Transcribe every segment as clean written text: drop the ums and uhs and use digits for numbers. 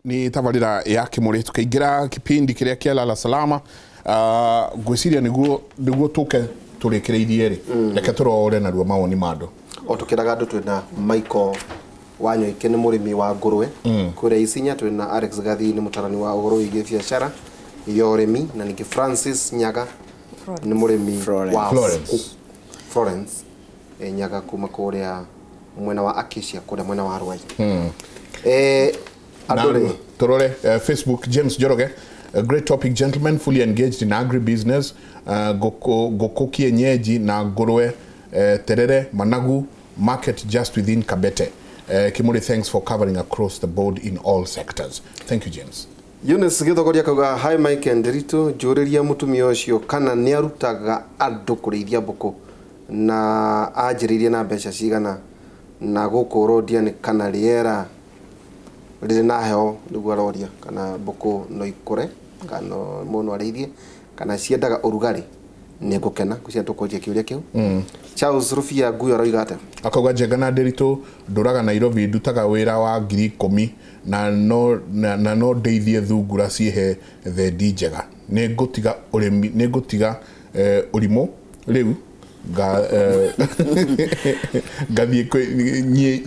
Ni tabarira ya Kimuri tukaingira kipindi kiria kia Lala Salama. Ngwiciria niguo tuke turikireirie ri, reke turore narua mawoni ma andu. O tukiraga andu twina Michael Wanyoike ni murimi wa ngurwe kuria Isinya, twina Alex Gathi ni mutarani wa uhoro wigie biacara ya urimi, na ningi Francis Nyaga ni murimi wa Florence Nyaga kuma kuria mwena wa Acacia kuria mwena wa Ruai. Andore turore Facebook James Njoroge, a great topic gentlemen, fully engaged in agribusiness, goko kienyeji na ngurwe, terere, managu market just within Kabete. Kimuri, thanks for covering across the board in all sectors. Thank you, James. Eunice Githogoria kauga hi Mike and Ndiritu, njũrĩria mũtumia ũcio kana nĩarutaga andũ kũrĩithia mbũkũ na anjĩrĩirie na mbeca cigana, na gũkũ ũrondia nĩ kana rĩera rĩrĩ na heho, nĩguo aroria kana mbũkũ no ikũre kana mũndũ arĩithie kana ciendaga ũrugarĩ. Nĩngũkena ngwĩciria tũkũnjia kĩũria kĩu. Charles Rufia Nguyo aroiga atĩa? Akauga Njenga na Ndiritu, ndũraga Nairobi, ndutaga wĩra wa 10,000 na no ndeithie thungura ciĩhe thendi njega. Nĩngũtiga ũrĩmi, nĩngũtiga ũrimũ rĩu ngathiĩ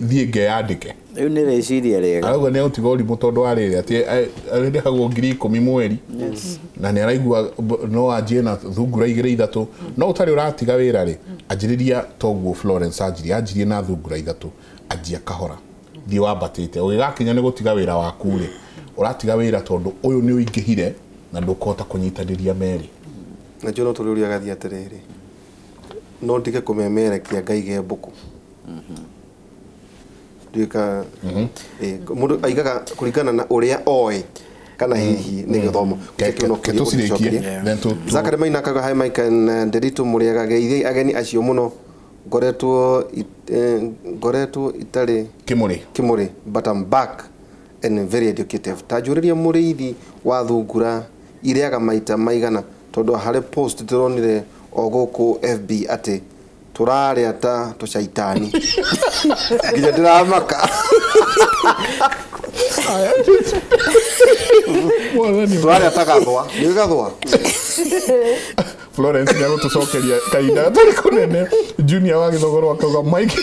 thiĩ ngeyandĩke. Rĩu nĩ rĩciria rĩega. Arauga nĩ egũtiga ũrimũ tondũ wa rĩrĩ atĩ arĩrĩhagwo 10,000 mweri na nĩ araigua no anjie na thungura 2 3, no ũtarĩ ũratiga wĩra rĩ, anjĩrĩria toguo Florence anjirie, anjirie na thungura 3, anjia kahora thiĩ wambatĩte, ũgĩgakinya nĩ gũtiga wĩra waku rĩ, ũratiga wĩra tondũ ũyũ nĩ ũingĩhire na ndũkũhota kũnyitanĩria merĩ. Na njũ no tũrĩũria gathiĩ atĩrĩrĩ, no ndige kũmemerekia ngaige mbũkũ. Nduĩka mũndũ aigaga kũringana na ũrĩa oĩ kana hihi nĩ gĩthomo. Zakari Maina akauga hi Mike and Ndiritu, mũrĩega, geithiai ageni acio mũno, ngoretwo itarĩ Kimuri but I'm back and very educative. Ta njũrĩria mũrĩithi wa thungura irĩaga maita maigana, tondũ harĩ post ndĩronire o gũkũ FB atĩ tũrarĩa ta tũcaitani nginya ndĩramaka. Tũrarĩa ta gathwa, nĩ gathwa. Florence nĩ agũtũcokeria kahinda gatarĩ kũnene. Junior wa Gĩthogoro akauga Mike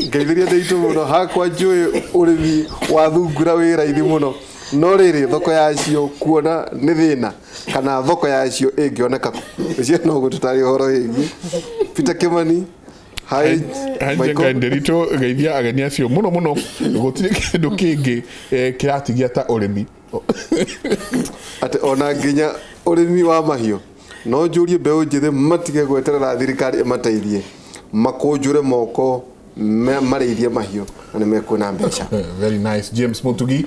ngeithĩria Ndiritu mũno, hakwa njũĩ ũrĩmi wa thungura wĩ raithi mũno, no rĩrĩ thoko yacio kuona nĩ thĩna, kana thoko yacio ĩngĩoneka kũ? Ũcio no gũtũtarĩria ũhoro wĩgiĩ. Peter Kimani, hi Njenga Ndiritu, geithia ageni acio mũno mũno, gũtirĩ kĩndũ kĩngĩ kĩratigia ta ũrĩmi. Atĩ ona nginya ũrĩmi wa mahiũ no njũrie mbeũ njĩthĩ matige gweterera thirikari ĩmateithie, makũnjũre moko marĩithie mahiũ na nĩ mekuona mbeca. Very nice. James Mutugi,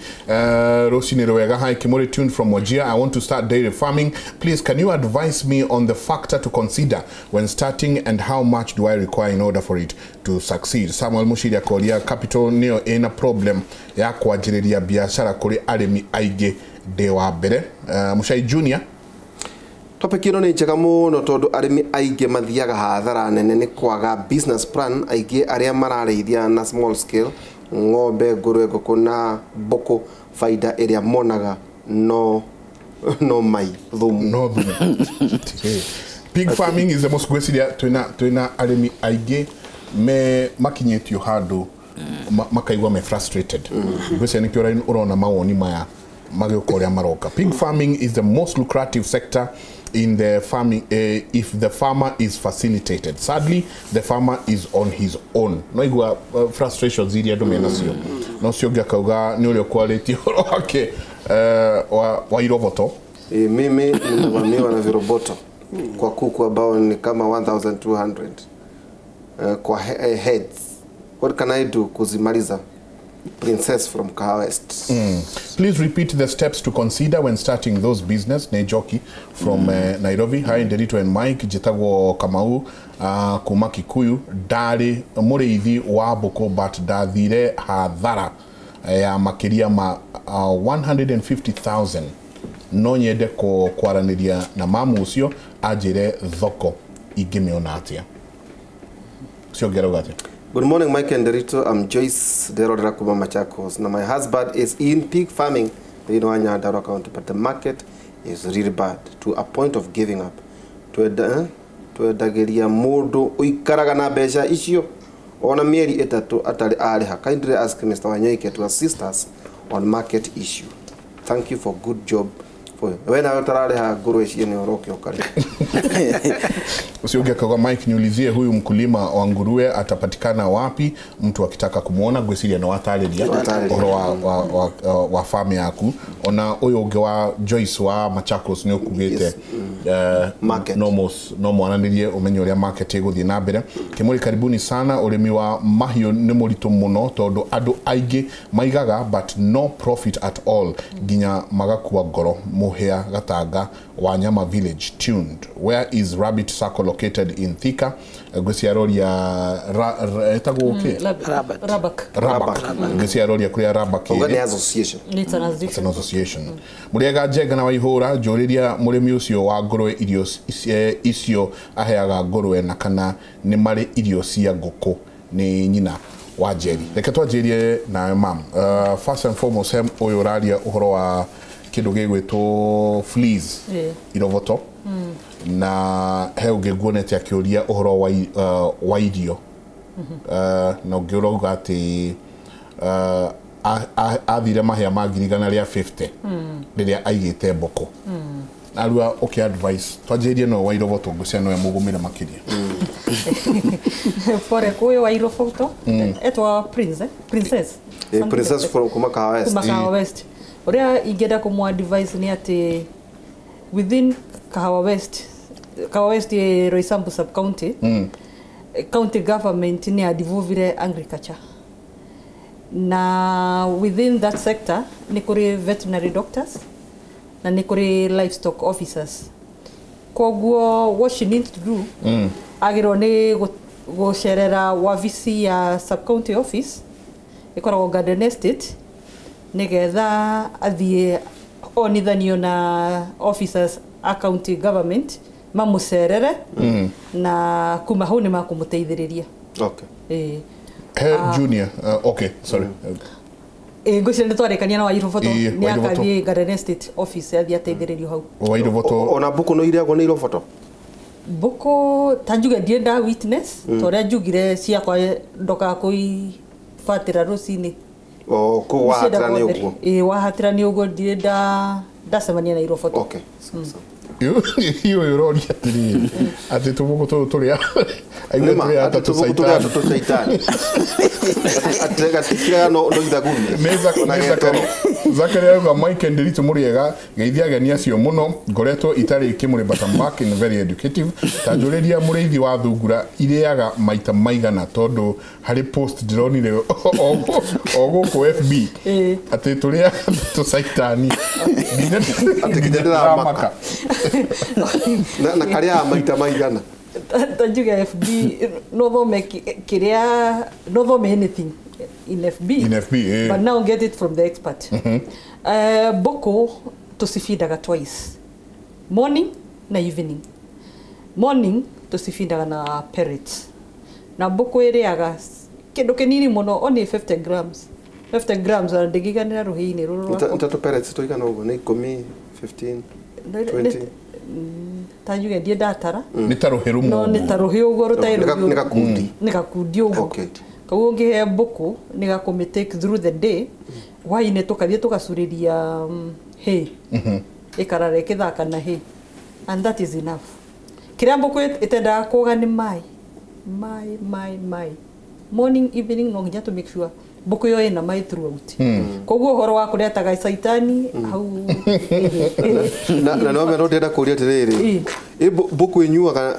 Rosine Rwega, hi Kimuri, tuned from Wajir. I want to start dairy farming. Please, can you advise me on the factor to consider when starting and how much do I require in order for it to succeed? Samuel Mushiri akoria capital nĩyo ĩna problem ya kwanjĩrĩria biacara kũrĩ arĩmi aingĩ ndĩ wa mbere. Mushai Junior, topic ĩno nĩ njega mũno tondũ arĩmi aingĩ mathiaga hathara nene nĩ kwaga business plan. Aingĩ arĩa mararĩithia na small scale ng'ombe, ngũrwe, ngũkũ na mbũkũ, baida ĩrĩa monaga no mai thumu. No thumu. Pig farming is the most gwĩciria twĩna arĩmi aingĩ me makinyĩtio handũ makaigua me frustrated. Gwĩciria nĩkĩo ũrona mawoni maya magĩũka ũrĩa maroka. Pig farming is the most lucrative sector in the farming if the farmer is facilitated. Sadly, the farmer is on his own. No igua frustrations iria andũ menacio. No cio ngĩakauga nĩ ũrĩa ũkwarĩtie ũhoro wake wa iroboto. Mimi nimevamiwa na viroboto kwa kuku ambao ni kama 1200 kwa heads. What can I do kuzimaliza? Princess from Kahawa West. Please repeat the steps to consider when starting those business. Nejoki from Nairobi. Hi Ndiritu and Mike. Jitagwo Kamau kuma Kikuyu. Ndari mũrĩithi wa mbũkũ but ndathire hathara ya makĩria ma 150,000. No nyende kwaranĩria na mamu ũcio anjĩre thoko ingĩmĩona atĩa. Ũcio ũngĩ arauga atĩa? Good morning, Mike and Derito. I'm Joyce Derodera kuma Machakos. Now my husband is in pig farming in Nyandarua County, but the market is really bad to a point of giving up. Twedageria mundu uikaraga na mbeca icio ona mieri itatu atari ariha. Kindly ask Mr. Wanyoike to assist us on market issue. Thank you for good job for you. We nawe utarariha nguruwe ciene uroke ukari. Usiuge kwa Mike, niulizie huyu mkulima wa nguruwe atapatikana wapi mtu akitaka kumuona? Gwiciria no atariria uhoro wa farm yaku. Ona uyu ungi wa Joyce wa Machakos ni ukugite no mwananirie umenye uria market iguthie na mbere. Kimuri, karibuni sana. Urimi wa mahiũ nĩ mũritũ mũno tondũ andũ aingĩ maigaga but no profit at all nginya magakua ngoro. Muhea Gatanga Wanyama Village tuned. Where is Rabbit Circle located in Thika? Ngwĩciria roria etagwo kĩ? Rabak. Ngwĩciria roria kuria Rabak. Ni association. It's an association. It's an association. Mũrĩega Njenga na Waihũra, njũrĩria mũrĩmi ũcio wa ngũrwe irio icio aheaga ngũrwe na kana nĩ marĩ irio cia ngũkũ. Nĩ nyina wa Njeri. Reke twanjĩrie nawe mam. First and foremost, he ũyũ ũraria ũhoro wa kĩndũ gĩgwĩtwo fleas, iroboto. Na he ũngĩ nguonete akĩũria ũhoro wa irio. Na ũngĩ ũrauga atĩ athire mahĩa ma 150,000 rĩrĩa aigĩte mbũkũ. Arua ũkĩ advice twanjĩrĩrie no wa iroboto ngũcia nowe mũgũmĩre makĩria. Pore kũyũ wa iroboto etwa Prince, Princess. Princess from kuma Kahawa West. Kuma Kahawa West. Ũrĩa ingĩenda kũmũ advice nĩ atĩ within Kahawa West, Kahawa West ĩ Roysambu sub county, county government nĩ adivuvire agriculture. Na within that sector nĩ kũrĩ veterinary doctors na nĩ kũrĩ livestock officers. Koguo what she needs to do agĩrĩirwo nĩ gũcerera wabici ya sub county office ĩkoragwo Garden Estate nĩgetha athiĩ onithanio na officers a county government mamũcerere na kuma hau nĩ makũmũteithĩrĩria. Okay. He Junior, okay, sorry. Ngwĩciria nĩ twarĩkania na Wairoboto nĩ akathiĩ Garden Estate office athiĩ ateithĩrĩrio hau. Wairoboto ona mbũkũ no irĩagwo nĩ iroboto? Mbũkũ ta njuge ndirĩ nda witness ta ũrĩa njugire ciakwa ndokaga kũibatĩra rũcinĩ. Kũu wahatĩra nĩ ũguo? Ĩĩ wahatĩra nĩ ũguo ndirĩ ndacemania na iroboto. Okay. Iyo ũroria atĩrĩrĩ atĩ tũbũkũ tũtũ tũrĩa aigua tũrĩa ta tũcaitani. Atĩ gatikiraga no ithagumia. Zakaria auga Mike and Ndiritu mũrĩega, geithia ageni acio mũno, ngoretwo itarĩ kĩmũrĩ but I'm back in very educative. Ta njũrĩria mũrĩithi wa thungura irĩaga maita maigana tondũ harĩ post ndĩronire o gũkũ FB atĩ tũrĩa tũcaitani atĩ nginya ndĩramaka na karĩaga maita maigana. Ta njuge FB no thome kĩrĩa no thome anything in FB. In FB, eh. But now get it from the expert. Boko tusifindaga twice. Morning na evening. Morning tusifindaga na pellets. Na boko ĩrĩaga kĩndũ kĩnini mũno only 50 grams. 50 grams na ndĩngĩiganĩra rũhĩ-inĩ rũrũ rwakwa. Tatu pellets tũigana ũguo nĩ 10, 15, 20. Ta njuge ndiĩ ndatara. Nĩ ta rũhĩ rũmwe. No nĩ ta rũhĩ ũguo rũtarĩ rũhiũ. Nĩ gakundi. Nĩ gakundi ũguo. Okay. Koguo ũngĩhe mbũkũ nĩ gakũmĩ take through the day. Hwaĩ-inĩ tũkathiĩ tũgacurĩria hay. Ĩkarara ĩkĩthaka na hay. And that is enough. Kĩrĩa mbũkũ ĩtendaga kũga nĩ maĩ. Maĩ, maĩ, maĩ. Morning, evening no nginya tũ make sure mbũkũ ĩyo ĩna maĩ throughout. Koguo ũhoro wa kũrĩa ta gacaitani hau. Na no no ndĩrenda kũria atĩrĩrĩ, ĩ mbũkũ ĩnyuaga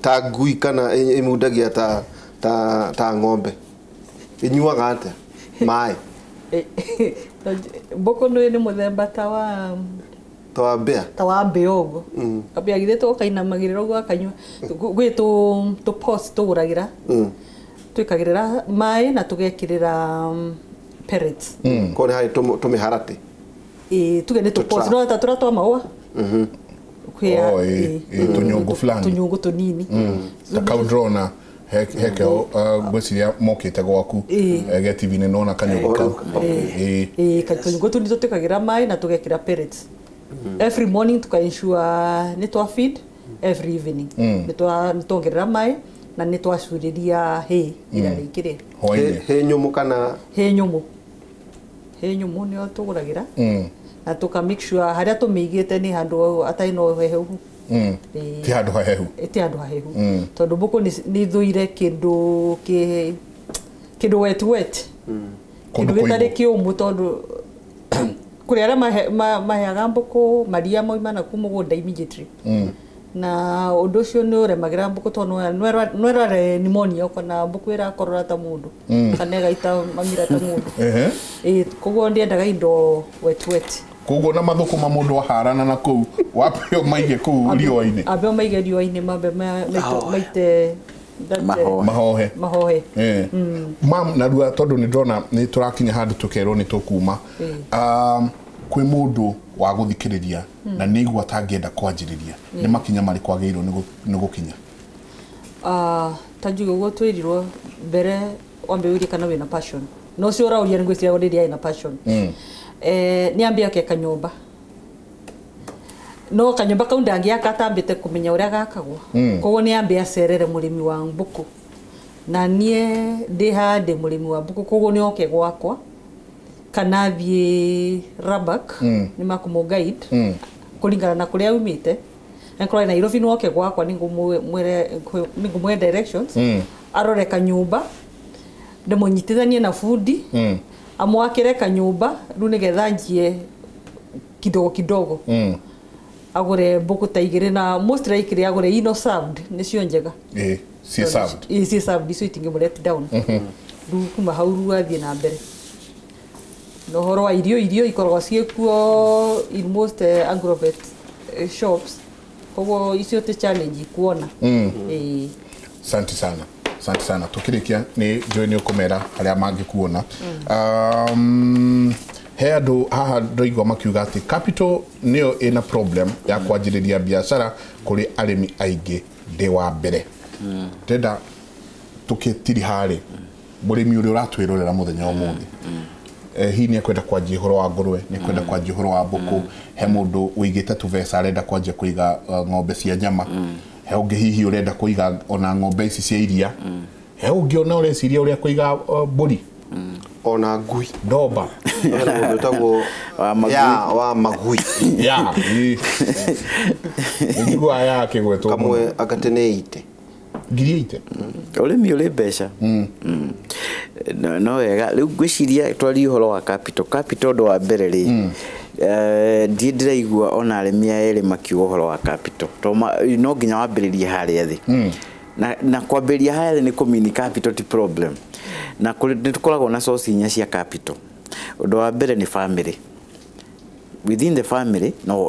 ta ngui kana ĩmundagia ta ng'ombe? Ĩnyuaga atĩa maĩ? Mbũkũ nĩ mũthemba ta wa mbĩa? Ta wa mbĩa ũguo. Kambĩa githĩ tũkainamagĩrĩra ũguo akanyua. Gwĩ tũ pots tũgũragĩra. Twĩkagĩrĩra maĩ na tũgekĩrĩra pellets. Koguo nĩ harĩ tũmĩharatĩ? Ĩĩ, tuge nĩ tũ pots no ta tũrĩa twa mahũa. Tũnyũngũ fulani. Tũnyũngũ tũnini. Ta kau ndĩrona Hekeo ngwĩciria mokĩte gwaku ge TV-inĩ nona kanyũngũ kau. Ĩĩ, kanyũngũ tũ nĩ tũtwĩkagĩra maĩ na tũgekĩra pellets every morning, tuka ensure nĩ twa feed every evening, nĩ twongerera maĩ na nĩ twacurĩria hay ĩrĩa rĩingĩrĩ. Hwaĩ-inĩ. He nyũmũ kana? Hay nyũmũ, hay nyũmũ nĩyo tũgũragĩra na tũka make sure harĩa tũmĩigĩte nĩ handũ hatarĩ na ũhehu. Ĩĩ. Ti handũ hahehu. Ti handũ hahehu, tondũ mbũkũ nĩ ithũire kĩndũ kĩ kĩndũ wet wet, Kũndũ kĩndũ gĩtarĩ kũigũ. kĩũmũ, tondũ kũrĩ arĩa maheaga mbũkũ maria mauma naku mũgũnda immediately, na ũndũ ũcio nĩ ũremagĩra mbũkũ tondũ no ĩrware pneumonia kana mbũkũ ĩrakorora ta mũndũ kana ĩgaita mamira ta mũndũ. Ĩĩ, koguo ndiendaga indo wet wet. Koguo na mathũkũma mũndũ aharana na kũu wambe maige kũu riũa-inĩ. Ambe maige riũa-inĩ, mambe maite Mahohe. Mahohe. Mahohe. Mam, narua tondũ nĩ ndĩrona nĩ tũrakinya handũ tũkerwo nĩ tũkuma. Kwĩ mũndũ wa gũthikĩrĩria na nĩ igua atangĩenda kwanjĩrĩria, nĩ makinya marĩkũ agĩrĩirwo nĩ gũkinya? Ta njuge ũguo twĩrirwo mbere, wambe wĩrie kana wĩna passion, na ũcio ũraũria nĩ ngwĩciria rĩrĩa ena passion, nĩ ambie ake kanyũmba, no kanyũmba kau ndangĩaka atambĩte kũmenya ũrĩa gakagwo. Koguo nĩ ambe acerere mũrĩmi wa mbũkũ, na niĩ ndĩ haha ndĩ mũrĩmi wa mbũkũ, koguo nĩ oke gwakwa kana athiĩ Rabak, nĩ makũmũ guide kũringana na kũrĩa aumĩte. Angĩkorwo Nairobi, nĩ oke gwakwa, nĩngũmũhe directions, arore kanyũmba, ndĩmũnyitithanie na bundi, amwakĩre kanyũmba rĩu nĩgetha anjie kidogo kidogo, agũre mbũkũ ta igĩrĩ, na most likely agũre ino served, nĩcio njega. Ĩĩ, ciĩ served. Ĩĩ, ciĩ served, icio itingĩmũ let down. Rĩu kuma hau rĩu athiĩ na mbere na ũhoro wa irio. Irio ikoragwo ciĩkuo in most agrovet shops, koguo icio ti challenge ikuona. Ĩĩ. Asante sana, asante sana. Tukĩrĩkia nĩ njũĩ nĩ ũkũmera harĩa mangĩkuona. He andũ haha ndoigua makiuga atĩ capital nĩyo ĩna problem ya kwanjĩrĩria biacara kũrĩ arĩmi aingĩ. Ndĩ wa mbere ndĩrenda tũkĩtiri harĩ mũrĩmi ũrĩa ũratwĩrorera mũthenya wa ũmũthĩ, hihi nĩ ekwenda kwanjia ũhoro wa ngũrwe, nĩ ekwenda kwanjia ũhoro wa mbũkũ, he mũndũ ũigĩte tũbeca arenda kwanjia kũiga ng'ombe cia nyama, he ũngĩ hihi ũrenda kũiga ona ng'ombe ici cia iria, he ũngĩ ona ũreciria ũrĩa kũiga mbũri. Ona ngui. Ndomba. Hena mũndũ wĩtagwo Wa magui. Ya wa magui. Ya njiguaga ya akĩgwetwo. Kamwe agate nĩ ite. 80,000. Ũrĩmi ũrĩ mbeca. No wega rĩu ngwĩciria twarie ũhoro wa capital. Capital, ũndũ wa mbere rĩ, ndiĩ ndĩraigua ona arĩmi aya erĩ makiuga ũhoro wa capital, tondũ no nginya wambĩrĩrie harĩa thĩ, na kwambĩrĩria harĩa thĩ nĩ kũmini capital ti problem, na nĩ tũkoragwo na source inya cia capital. Ũndũ wa mbere nĩ family. Within the family no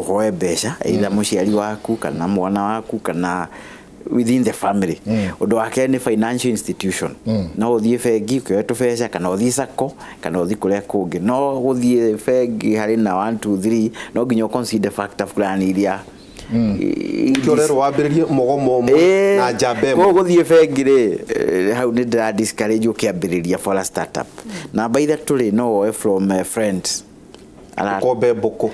ũhoe mbeca, either mũciari waku kana mwana waku kana within the family. Ũndũ wa kerĩ nĩ financial institution. No ũthiĩ bengi ũkĩoe tũbeca, kana ũthiĩ sacco, kana ũthiĩ kũrĩa kũngĩ. No gũthiĩ bengi harĩ na 1 2 3, no nginya ũconsider factor fulani iria Kĩo rero wambĩrĩrie mũgomo ũmwe na njamba ĩmwe. Koguo gũthiĩ bengi rĩ, hau nĩ ndĩra discourage ũkĩambĩrĩria for a startup. Namba ithatũ rĩ, no woe from friends. Ũkombe mbũkũ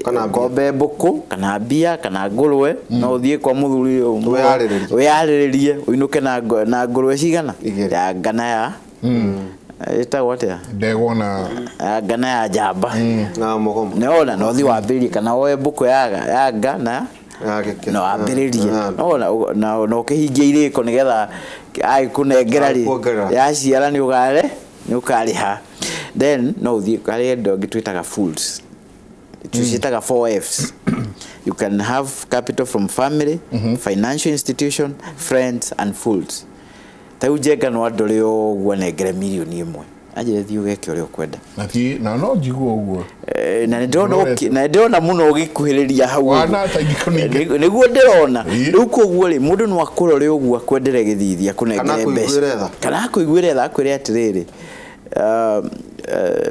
kana mbia. Kombe mbũkũ kana mbia kana ngũrwe, no ũthiĩ kwa mũthuri ũyũ, Wĩyarĩrĩrie. Wĩyarĩrĩrie ũinũke na ngũrwe cigana? Igĩrĩ. Ya ngana ya ĩtagwo atĩa? Ndegwa na Ya ngana ya njamba. Na mũgomo. Nĩwona no ũthiĩ wambĩrĩrie, kana woe mbũkũ ya nga na Ya gĩkĩ. no wambĩrĩrie. Nona na ũkĩhingie irĩko nĩgetha agĩkũnengera rĩ, Agĩkuongerera. yaciara nĩ ũgare nĩ ũkarĩha. Then no ũthiĩ harĩ andũ angĩ twĩtaga fools, tuciĩtaga 4Fs. You can have capital from family, financial institution, friends and fools. Ta rĩu Njenga no andore ũguo anengere 1 million anjĩre thiĩ ũgeke ũrĩa ũkwenda. Na ti na no njigua ũguo. Na nĩ ndĩrona na nĩ ndĩrona mũno ũgĩkuhĩrĩria hau ũguo. Wana ta ingĩkũninga. Nĩguo ndĩrona. Rĩu koguo rĩ, mũndũ no akũrore ũguo akwendere gĩthithi, akũnengere Kana mbeca. akũiguĩre tha. Kana akũiguĩre tha, akwĩre atĩrĩrĩ,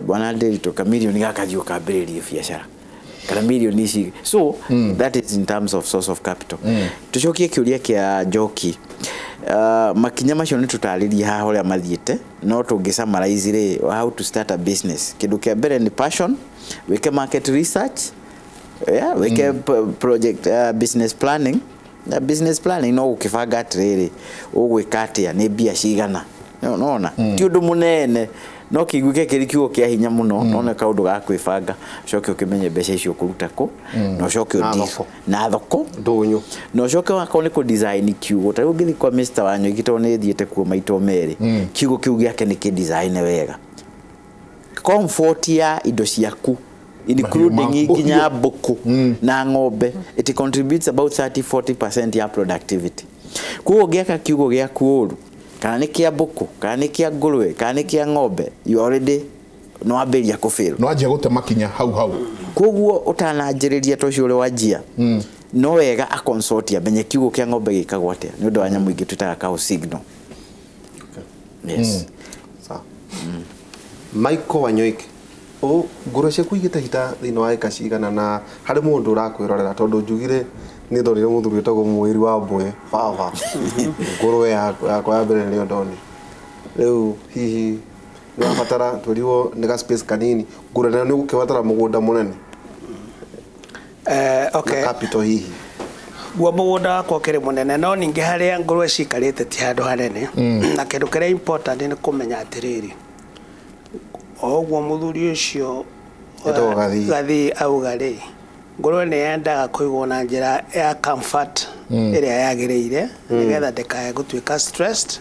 bwana Ndiritu, kamirioni gaka thiĩ ũkambĩrĩrie biacara, kana mirioni ici. So that is in terms of source of capital. Tucokie kĩũria kĩa Njoki. Makinya macio nĩ tũtarĩrie haha ũrĩa mathiĩte, no tũngĩ summarize rĩ, how to start a business, kĩndũ kĩa mbere nĩ passion, wĩke market research, yeah, wĩke project, business planning. Na business planning no gũkĩbanga atĩrĩrĩ, ũgwĩka atĩa, nĩ mbia cigana. Nona ti ũndũ mũnene, no kĩiguĩke kĩrĩ kiugo kĩa hinya mũno, no nĩ kaũndũ ga kwĩbanga, ũcoke ũkĩmenye mbeca icio ũkũruta kũ, na ũcoke Na ũthi- thoko. Na thoko. Ndũnyũ. Na ũcoke wakorwo nĩ kũ design kiugo, ta rĩu ũngĩthiĩ kwa Mr. Wanyoike, tondũ nĩ thiĩte kuo maita merĩ, kiugo kĩu gĩake nĩ kĩ design wega, comfort ya indo ciaku, including maku. nginya mbũkũ na ng'ombe, it contributes about 30-40% ya productivity. Koguo ũngĩaka kiugo gĩaku ũru, kana nĩ kĩa mbũkũ, kana nĩ kĩa ngũrwe, kana nĩ kĩa ng'ombe, you already nĩ wambĩrĩria kũfail. No anjia gũte makinya hau hau. Koguo ũtananjĩrĩria ta ũcio ũrĩ wanjia, no wega aconsult, amenye kiugo kĩa ng'ombe gĩkagwo atĩa, nĩ ũndũ wa nyamũ ingĩ twĩtaga cow signal. Yes. Sawa. Michael Wanyoike, o ngũrwe ciaku igĩte hita thĩinĩ wa ĩka cigana, na harĩ mũndũ ũrakwĩrorera, tondũ njugire nĩ ndorire mũthuri wĩtagwo Mwĩri wa Mbwe baba, ngũrwe yakwa ya mbere nĩyo ndonire. Rĩu hihi nĩ wabatara, twĩrirwo nĩ ga space kanini, ngũrwe nayo nĩ ũgũkĩbatara mũgũnda mũnene? Okay. Na capital hihi? Guo mũgũnda wakwa ũkĩrĩ mũnene, no ningĩ harĩa ngũrwe cikarĩte ti handũ hanene. Na kĩndũ kĩrĩa important nĩ kũmenya atĩrĩrĩ, o ũguo mũthuri ũcio Etagwo Gathii. Gathii auga rĩ, ngũrwe nĩ yendaga kũigwo na njĩra ya comfort ĩrĩa yagĩrĩire, nĩgetha ndĩkae gũtuĩka stressed,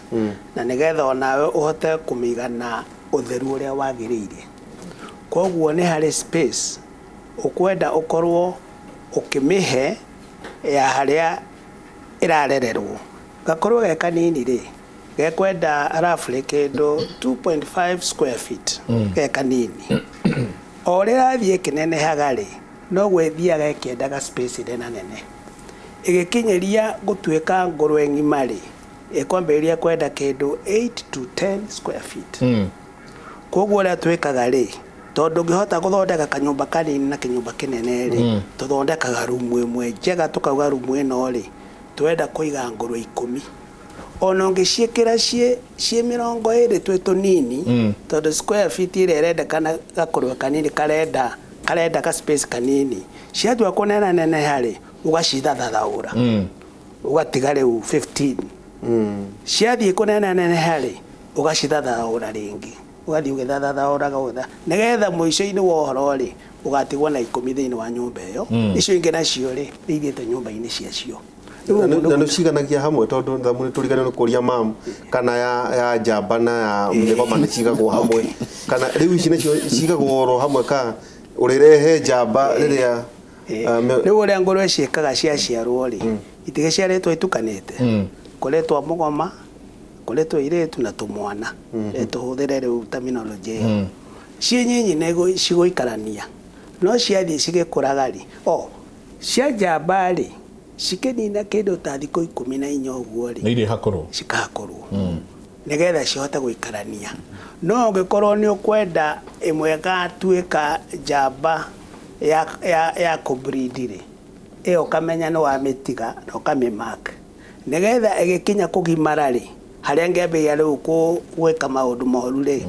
na nĩgetha onawe ũhote kũmĩiga na ũtheru ũrĩa wagĩrĩire. Koguo nĩ harĩ space ũkwenda ũkorwo ũkĩmĩhe ya harĩa ĩrarererwo. Gakorwo ge kanini rĩ, gekwenda roughly kĩndũ 2.5 square feet ge kanini. O ũrĩa ĩrathiĩ ĩkĩnenehaga rĩ, noguo ĩthiaga ĩkĩendaga space nene nene. Ĩgĩkinyĩria gũtuĩka ngũrwe ng'ima rĩ, ĩkwambĩrĩria kwenda kĩndũ 8 to 10 square feet. Koguo ũrĩa twĩkaga rĩ, tondũ ũngĩhota gũthondeka kanyũmba kanini na kĩnyũmba kĩnene rĩ, tũthondekaga rumu ĩmwe njega, tũkauga rumu ĩno rĩ, twenda kũiga ngũrwe 10. Ona ũngĩciĩkĩra ciĩ 20 twĩ tũnini, tondũ square feet ĩrĩa ĩrendekana gakũrwe kanini karenda ka space kanini, ciatua kũnena neneha rĩ, ũgacithathathaũra, ũgatiga rĩu 15. Ciathiĩ kũnena neneha rĩ, ũgacithathaũra rĩngĩ, ũgathiĩ ũgĩthathathaũraga ũgĩtha, nĩgetha mũico-inĩ wa ũhoro rĩ, ũgatigwo na 10 thĩinĩ wa nyũmba ĩyo. Icio ingĩ nacio rĩ, nĩ ithiĩte nyũmba-inĩ ciacio. Rĩu Na ũguo nĩ ciganagia hamwe, tondũ thamu nĩ tũriganĩrwo nĩ kũria mamu kana ya njamba na ya mĩgoma nĩ cigagwo hamwe, kana rĩu ici nacio cigagwo oro hamwe, ka ũrĩrehe njamba rĩrĩa Rĩu ũrĩa ngũrwe ciĩkaga ciaciarwo rĩ, itigĩciarĩtwo itukanĩte, kũrĩ twa mũgoma, kũrĩ tũirĩtu na tũmwana. Tũhũthĩre rĩu terminology ĩyo. Ciĩ nyinyi nĩ cigũikarania, no ciathiĩ cigĩkũraga rĩ, o cia njamba rĩ, cikĩnina kĩndũ ta thikũ 14 ũguo rĩ, Nĩ irĩ hakorwo cikahakorwo, nĩgetha cihote gũikarania. No ũngĩkorwo nĩ ũkwenda ĩmwe ĩgatuĩka njamba ya kũbreed rĩ, ĩyo ũkamenya nĩ wamĩtiga na ũkamĩmark, nĩgetha ĩgĩkinya kũgimara rĩ, harĩa ngĩambĩrĩria rĩu gwĩka maũndũ moru rĩ,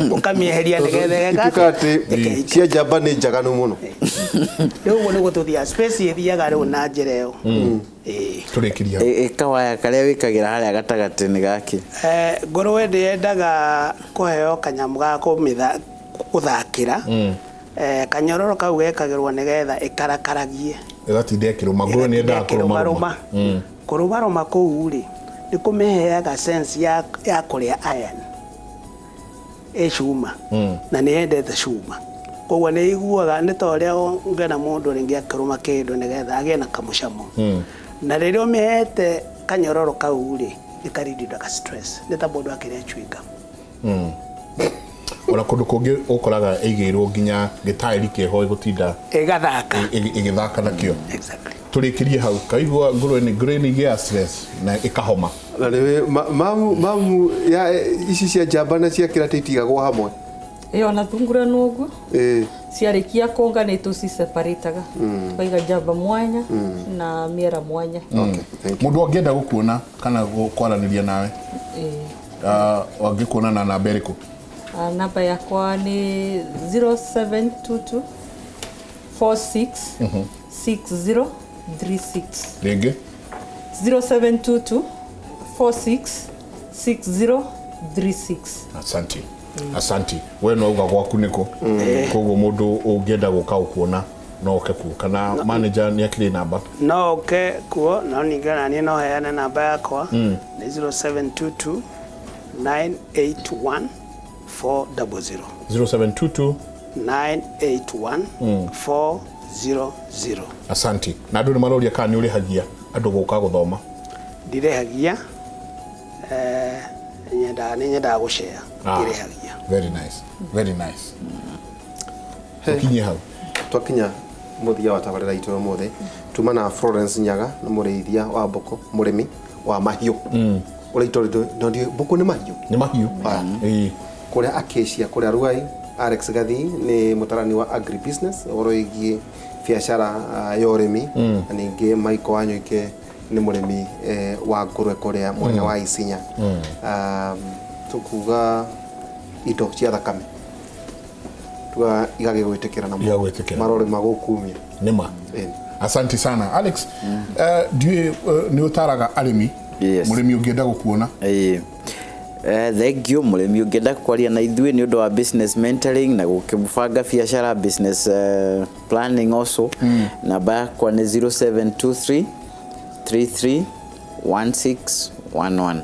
ũkamĩeheria nĩgetha ĩgeka ituĩka atĩ atĩ? Cia njamba nĩ njaganu mũno. Rĩu ũguo nĩguo tũthiaga, space ĩthiaga rĩu na njĩra ĩyo. Ĩĩ. Tũrĩkĩria hau. Kawaya karĩa wĩkagĩra harĩa gatagatĩ nĩ gakĩ? Ngũrwe ndĩendaga kũheo kanyamũ ga kũthakĩra. Kanyororo kau gekagĩrwo nĩgetha ĩkarakaragie. Ĩgatinda ĩkĩrũma. Ngũrwe nĩ yendaga kũrũmarũma. Kũrũmarũma kũu rĩ, nĩ kũmĩheaga sense ya kũrĩa iron, ĩ cuma, na nĩ yendete cuma, koguo nĩ iguaga nĩ ta ũrĩa ũngĩona mũndũ rĩngĩ akĩrũma kĩndũ nĩgetha agĩe na kamũcamo. Na rĩrĩa ũmĩhete kanyororo kau rĩ, nĩ karindaga stress, nĩ ta mũndũ akĩrĩa chewing gum. Ona kũndũ kũngĩ ũkoraga ĩigĩirwo nginya gĩtaĩri kĩho ĩgũtinda ĩgathaka. Ĩgĩthaka nakĩo. Exactly. Tũrĩkĩrie hau. Kaigua ngũrwe nĩ igĩaga stress na ĩkahoma. Na nĩ mamu ya ici cia njamba na cia kĩrata itigagwo hamwe? Ĩyo na thungura no ũguo. Ciarĩkia kũnga nĩ tũciseparataga tukaiga njamba mwanya na mĩera mwanya. Okay, thank you. Mũndũ angĩenda gũkuona kana kwaranĩria nawe, angĩkuona na namba ĩrĩkũ? Namba yakwa nĩ 0722 46 60 36. Rĩngĩ? 0722 46 60 36. Asanti. Asanti. We no uga gwaku nĩkũ? Koguo mũndũ ũngĩenda gũka gũkuona no oke kuo, kana manager nĩ akĩrĩ namba? No oke kuo, no ningĩ na niĩ no heane namba yakwa nĩ 0722 981 400. 0722 981 400. Asanti. Na andũ nĩ maroria kana nĩ ũrĩhagia andũ gũka gũthoma? Ndirĩhagia, nĩ nyendaga gũcea, ndirĩhagia. Very nice. Very nice. Tũkinye hau. Twakinya mũthia wa tabarĩra itũ ya ũmũthĩ. Tuma na Florence Nyaga, nĩ mũrĩithia wa mbũkũ, mũrĩmi wa mahiũ. Ũrĩa itũ no ndiũĩ, mbũkũ nĩ mahiũ? Nĩ mahiũ. Ĩĩ. Kũrĩa Acacia, kũrĩa Ruai, Alex Gathii nĩ mũtarani wa agribusiness, ũhoro wĩgiĩ biacara ya ũrĩmi. Na ningĩ Michael Wanyoike nĩ mũrĩmi wa ngũrwe kũrĩa mwena wa Isinya. Tũkuga indo cia thakame tuga igagĩgwĩtĩkĩra na Igagwĩtĩkĩra. Marore magũkumia. Nĩ ma. Asante sana Alex. Ndiũĩ nĩ ũtaraga arĩmi? Yes. Mũrĩmi ũngĩenda gũkuona? Thank you. Mũrĩmi ũngĩenda kwaria na ithuĩ nĩ ũndũ wa business mentoring na gũkĩbanga biacara, business planning also, namba yakwa nĩ 0723 33 1611.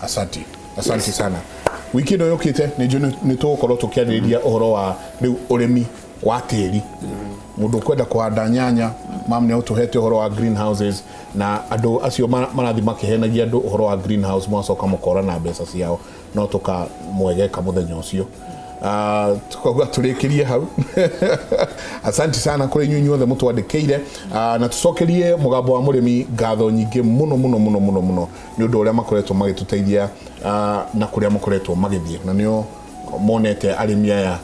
Asante. Asante sana. Wiki ĩno yũkĩte nĩ njũĩ nĩ tũgũkorwo tũkĩarĩrĩria ũhoro wa rĩu ũrĩmi wa tĩri. Mũndũ ũkwenda kũhanda nyanya, mam nĩ ũtũhete ũhoro wa greenhouses, na andũ acio marathiĩ makĩhenagia andũ ũhoro wa greenhouse, mwacoka mũkora na mbeca ciao, no tũkamwegeka mũthenya ũcio. Tukauga tũrĩkĩrie hau. Asante sana kũrĩ inyuĩ inyuothe mũtwandĩkĩire, na tũcokerie mũgambo wa mũrĩmi ngatho nyingĩ mũno mũno mũno mũno mũno nĩ ũndũ ũrĩa makoretwo magĩtũteithia, na kũrĩa makoretwo magĩthiĩ, na nĩo monete arĩmi aya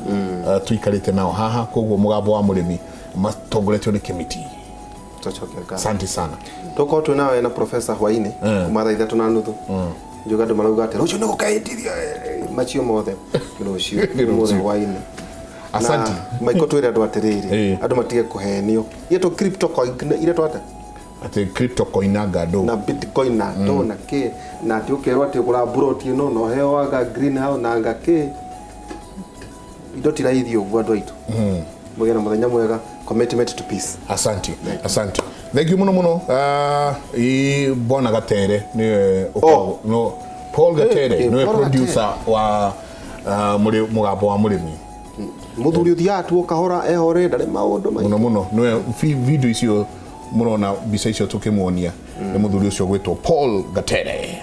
tũikarĩte nao haha. Koguo mũgambo wa mũrĩmi matongoretio nĩ Kĩmiti. Tũcoke ngatho. Asante sana. Tũkorwo twĩ nawe na professor hwainĩ kuma thaa 3:30. Njuga andũ marauga atĩ rũciũ nĩ gũkaĩtithio macio mothe rũciũ Nĩ rũciũ. Ũmũthĩ hwainĩ. Asante. Na Michael twĩre andũ atĩrĩrĩ, andũ matige kũhenio iretwo crypto coin, iretwo atĩa? Atĩ crypto coin anga ndũ na bitcoin na ndũ na kĩ, na atĩ ũkerwo atĩ ũgũra mburoti ĩno na ũheo anga greenhouse na anga kĩ. Indo ti raithi ũguo andũ aitũ. Mũgĩe na mũthenya mwega. Commitment to peace. Asante. Asante. Thank you muno muno. Bwana Gatere niwe Oh. no Paul Gatere niwe Paul producer wa mũgambo wa mũrĩmi. Mũthuri ũthiaga tu kahora ehore ndarĩ maũndũ maingĩ. Muno muno niwe video icio mũrona mbica icio tũkĩmuonia nĩ mũthuri ũcio gwĩtwo Paul Gatere.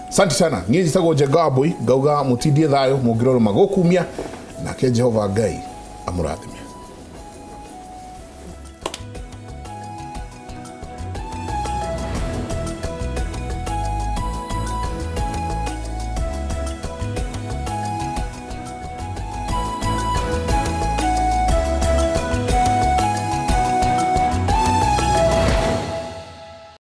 Asante sana. Niĩ njĩtagwo Njenga Wambui, ngauga mũtindie thayũ mũngĩrorwo magũkumia, nake Jehova Ngai amũrathime.